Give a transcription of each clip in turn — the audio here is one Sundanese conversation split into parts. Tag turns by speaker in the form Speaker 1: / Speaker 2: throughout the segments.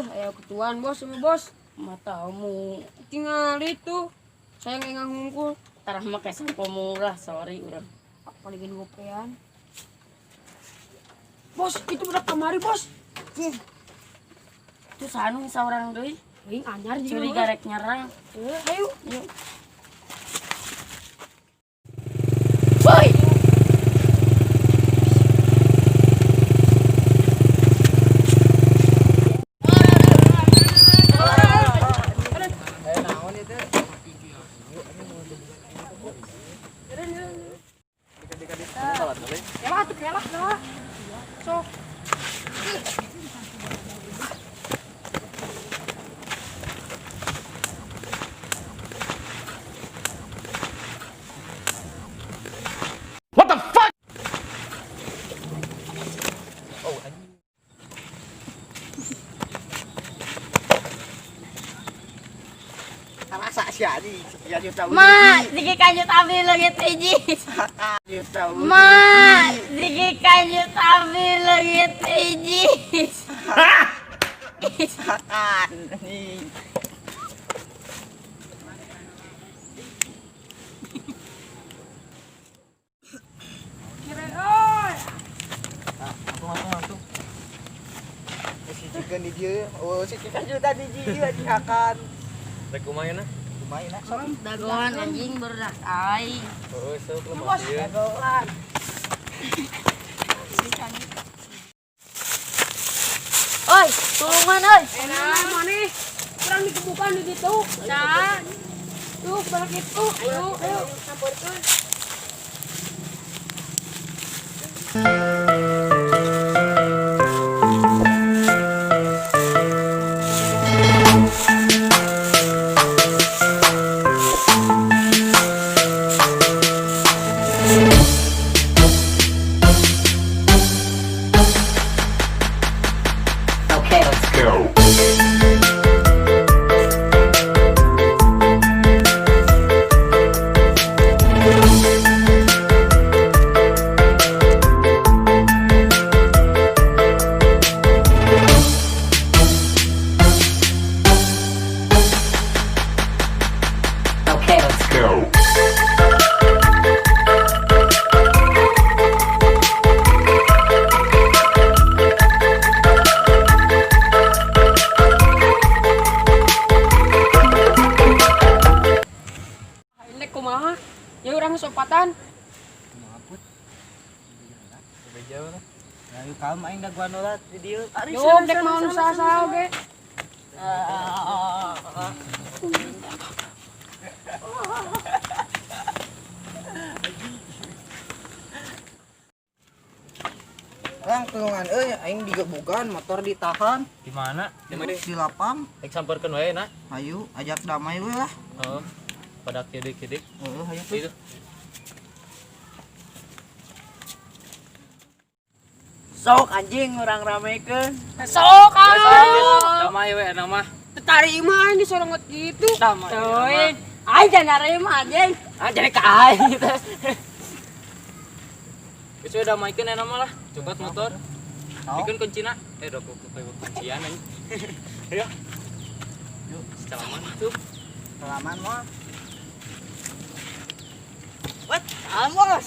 Speaker 1: Ayo ketuan bos sama bos.
Speaker 2: Matamu
Speaker 1: Tinggal itu. Saya nggak ngungkul.
Speaker 2: Tarah make sampo murah, sorry urang.
Speaker 1: Apalagi gopean. Bos, itu budak kamari, bos.
Speaker 2: Itu sanu saurang deui.
Speaker 1: Aing anyar jeung
Speaker 2: Curiga rek nyerang.
Speaker 1: Ayo.
Speaker 2: Yuk. Woi.
Speaker 3: Naon itu?
Speaker 1: Kelak tuh kelak lah. Sok.
Speaker 4: What the fuck?
Speaker 3: Rasa sih anjing. Ya juta.
Speaker 2: Ma, digi kanjut abi leungit hiji.
Speaker 3: Juta.
Speaker 2: Ma, digi kanjut abi leungit hiji.
Speaker 3: Hakan. Anjing.
Speaker 1: Kira oi.
Speaker 3: Langsung langsung langsung. Si chicken di dia. Oh, si chicken juta di dia di hakan.
Speaker 5: Rek kumaha na?
Speaker 3: Lumayan lah sok.
Speaker 2: Dagoan anjing berak aing.
Speaker 5: Oh, sok lemah ieu.
Speaker 3: Dagoan.
Speaker 2: Oi, tulungan oi.
Speaker 1: Enak mana? Kurang dikebukan di situ. Nah. Tuh, barang itu. Ayo, ayo. Samperkeun.
Speaker 4: Go. Go.
Speaker 1: Ini kumaha? Ya urang sopatan.
Speaker 5: Beja lah.
Speaker 3: Ayo kamu aing dagoan ulah di dieu.
Speaker 1: Yo, dek mau nu saha oge.
Speaker 3: Lang tulungan euy aing digebugan motor ditahan
Speaker 5: Di mana? Di mana?
Speaker 3: di lapang.
Speaker 5: Rek samperkeun wae na.
Speaker 3: Ayo ajak damai we lah.
Speaker 5: Heeh. Pada kidik-kidik.
Speaker 3: Heeh, ayo tuh.
Speaker 5: Itu.
Speaker 3: Sok anjing urang ramekeun.
Speaker 1: Sok ah.
Speaker 5: Damai we enak mah.
Speaker 1: Tari mah ini sorangot gitu.
Speaker 5: Damai.
Speaker 2: Tuh, aing jangan narima anjing.
Speaker 5: Ah, jadi ka aing teh. Geus we damaikeun enak mah lah. Cobat motor. Bikeun kuncina. Eh, udah kuncian anjing. Ayo.
Speaker 3: Yuk.
Speaker 5: Salaman tuh.
Speaker 3: Salaman mah. What? Amos.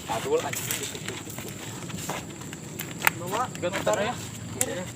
Speaker 5: Padul anjing.
Speaker 3: Bawa
Speaker 5: Bikeun motor ya.
Speaker 3: motornya.